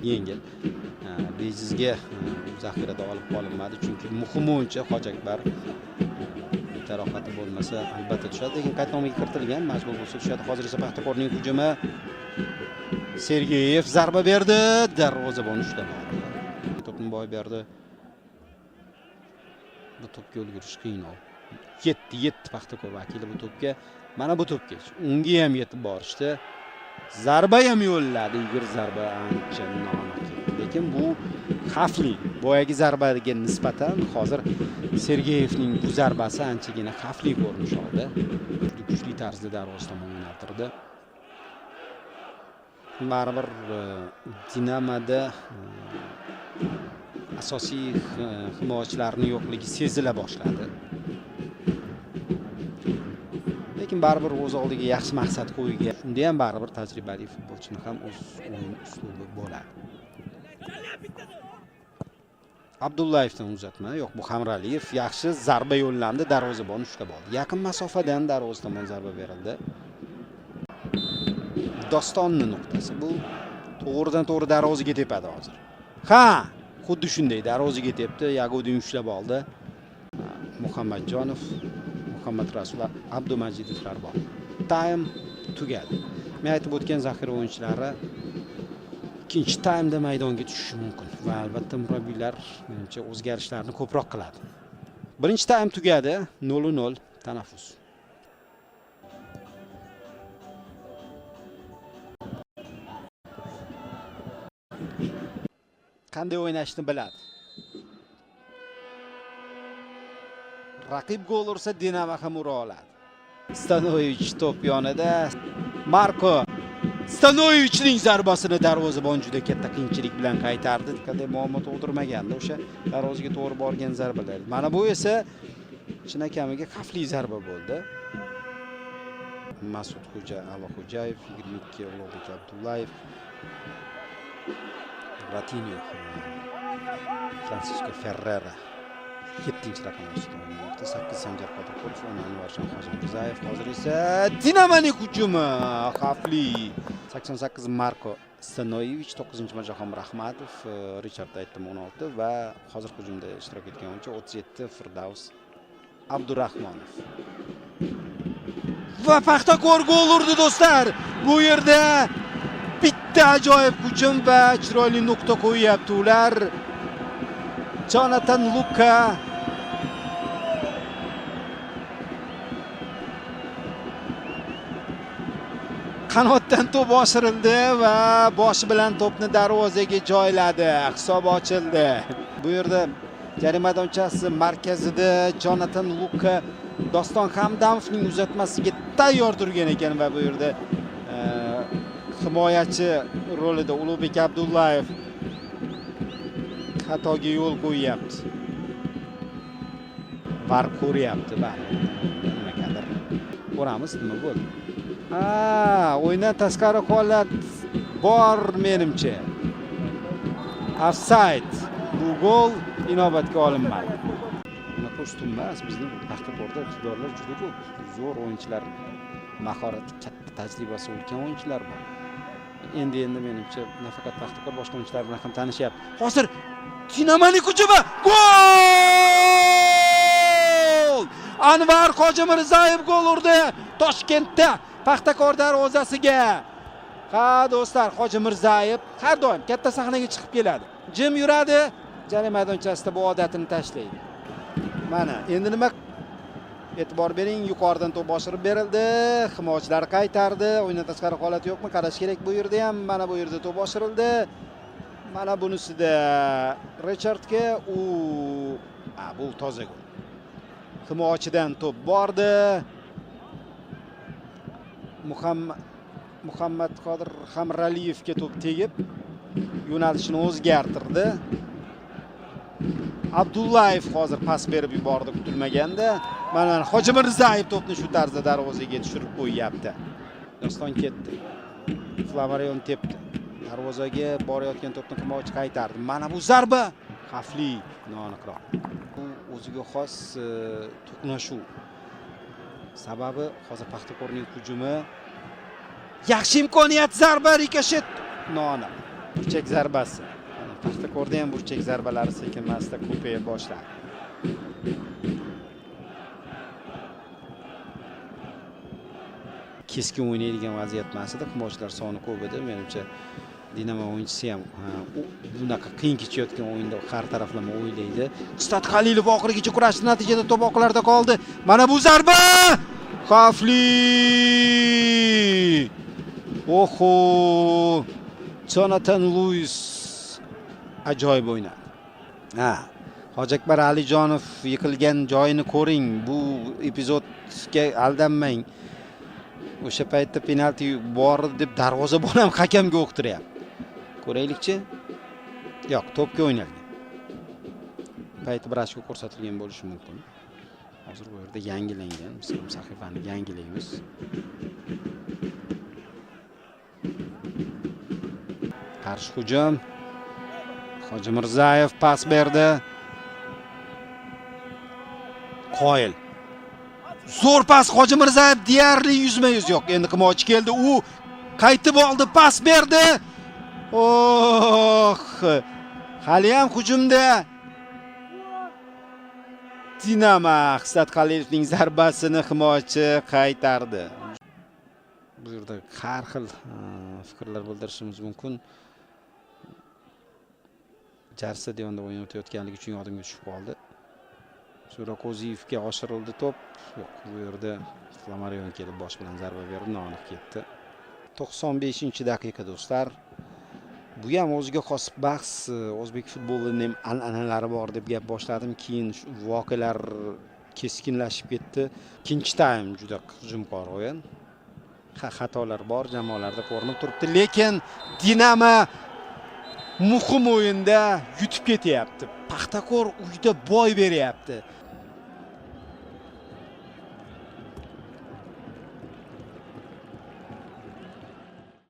Yengil. Bejizga zaxirada olib qolinmadi, chunki muhim o'yinchi Hoji Akbar jarohati bo'lmasa albatta tushadi, lekin qaydnomaga kiritilgan, majbur bo'lsa tushadi. Hozir esa Paxtakorning hujumi. Sergeyev zarba berdi, darvozabon ushlab oldi. To'pni boy berdi. Bu to'pga ulgurish qiyin. Yetti Paxtakor vakili bu to'pga. Mana bu to'pga. Unga ham yetib borishdi. Zarba ham yo'lladi. Igor zarba ancha noaniq ketdi. Lekin bu xavfli. Boyagi zarbaga nisbatan hozir Sergeyevning bu zarbasi anchagina xavfli ko'rinish oldi. Juda kuchli tarzda darvoza tomon yo'naltirdi. Baribir Dinamoda asosiy himoyachilarning yo'qligi sezila boshladi. Lekin baribir o'z oldiga yaxshi maqsad qo'ygan. Unda ham baribir tajribali futbolchini ham o'z o'yin uslubi bo'ladi. Abdullayevdan uzatma, yo'q, bu Hamraliyev yaxshi zarba yo'llandi, darvozabon ushlab oldi. Yaqin masofadan darvoza tomon zarba berildi. Dostonni nuqtasi bu to'g'ridan to'g'ri darvozaga tepadi hozir. Ha, xuddi shunday darvozaga tepdi, Yagodin ushlab oldi. Muhammadjonov, Muhammad Rasul Abdumajidovlar bor. Taym tugadi. Men aytib o'tgan zaxira o'yinchilari ikkinchi taymda maydonga tushishi mumkin va albatta murabbiylar menimcha o'zgarishlarni ko'proq qiladi. Birinchi taym tugadi, 0-0 tanaffus. Qanday o'ynashni biladi. Raqib gol ursa Dinamo ham ura oladi. Stanoyevich to'p yonida. Marko Stanoyevichning zarbasini darvozabon juda katta qiyinchilik bilan qaytardi. Qanday muammo tug'dirmagandi o'sha darvozaga to'g'ri borgan zarbalar. Mana bu esa chinakamiga xavfli zarba bo'ldi. Mas'udxo'ja Aloxo'jayev, 22 Ulug'bek Abdullayev, Ratinho, Francisco Ferrera 7-raqam ostida o'ynamoqda. 8 Sanjar Qodirqulov, 10 Anvarjon Hojimirzayev. Hozir esa Dinamoning hujumi xavfli. 88 Marko Stanoyevich, 9-Mirjahon Rahmatov, Richard aytdim 16 va hozir hujumda ishtirok etgan o'yinchi 37 Firdavs Abdurahmonov. Va Paxtakor gol urdi do'stlar. Bu yerda bitta ajoyib hujum va chiroyli nuqta qo'yyapti ular. Jonathan Luka qanotdan to'p oshirildi va boshi bilan to'pni darvozaga joyladi. Hisob ochildi. Bu yerda jarima maydonchasi markazida Jonathan Luka Doston Hamdamovning uzatmasiga tayyor turgan ekan va bu yerda himoyachi rolida Ulug'bek Abdullayev xatoga yo'l qo'yyapti. VAR ko'ryapti baribir. Nimagadir. Ko'ramiz nima bo'ldi. Ha, o'yindan tashqari holat bor menimcha. Offside. Bu gol inobatga olinmadi. Unaqa ustun emas, bizni Paxtakorda iqtidorlar juda ko'p. Zo'r o'yinchilar, mahorati katta, tajribasi ulkan o'yinchilar bor. Endi menimcha nafaqat Paxtakor, boshqa o'yinchilar bilan ham tanishyapti. Hozir Dinamoning hujumi! Gol! Anvar Hojimirzayev gol urdi Toshkentda Paxtakor darvozasiga. Ha do'stlar, Hojimirzayev har doim katta sahnaga chiqib keladi. Jim yuradi, jarima maydonchasida bu odatini tashlaydi. Mana endi nima, e'tibor bering, yuqoridan to'p oshirib berildi, himoyachilar qaytardi, o'yindan tashqari holat yo'qmi? Qarash kerak bu yerda ham. Mana bu yerda to'p oshirildi. Mana bunisida Richardga bu toza gol. Himoyachidan to'p bordi. Muhammad Qodir Hamraliyevga to'p tegib, yo'nalishini o'zgartirdi. Abdullayev hozir pas berib yubordi kutilmaganda. Mana Hojimirzayev to'pni shu tarzda darvozaga tushirib qo'yyapti. Doston ketdi. Flamarion tepdi. Darvozaga borayotgan to'pni himoyachi qaytardi. Mana bu zarba xavfli, noaniqroq. Bu o'ziga xos to'qnashuv. Sababi hozir Paxtakorning hujumi. Yaxshi imkoniyat, zarba, rikoshet, noaniq. Burchak zarbasi. Paxtakorda ham burchak zarbalari sekin-asta ko'paya boshladi. Keskin o'ynaydigan vaziyat emas edi. Himoyachilar soni ko'p edi. Menimcha Dinamo o'yinchisi ham bunaqa qiyin kechayotgan o'yinda har taraflama o'ylaydi. Istat Xalilov oxirigacha kurashdi, natijada to'p oqlarda qoldi. Mana bu zarba! Xavfli! Oho! Jonathan Lewis ajoyib o'ynadi. Ha, Hojiakbar Alijonov yiqilgan joyini ko'ring. Bu epizodga aldanmang. O'sha paytda penalti bor deb darvozabon ham hakamga o'qtiryapti. Ko'raylikchi. Yo'q, to'pga o'ynalgan. Payti bir ochko ko'rsatilgan bo'lishi mumkin. Hozir bu yerda yangilangan. Biz ham sahifani yangilaymiz. Qarshi hujum. Hojimirzayev pas berdi. Qoyil. Zo'r pas Hojimirzayev deyarli yuzma-yuz yo'q. Endi himoyachi keldi. U qaytib oldi, pas berdi. Oh! Hali ham hujumda. Dinamo Xislat Xalilovning zarbasini himoyachi qaytardi. Bu yerda har xil fikrlar bildirishimiz mumkin. Jar stadionda o'yin o'tayotganligi uchun yodimga tushib qoldi. Surakoziyevga oshirildi to'p. Yo'q, bu yerda Flamarion kelib bosh bilan zarba berdi, noaniq ketdi. 95-daqiqa do'stlar. Bu ham o'ziga xos bahs. O'zbek futbolining an'analari bor deb gap boshladim. Keyin voqealar keskinlashib ketdi. Ikkinchi taym juda hujumkor o'yin. Xatolar bor, jamoalarda ko'rinib turibdi, lekin Dinamo muhim o'yinda yutib ketyapti. Paxtakor uyda boy beryapti.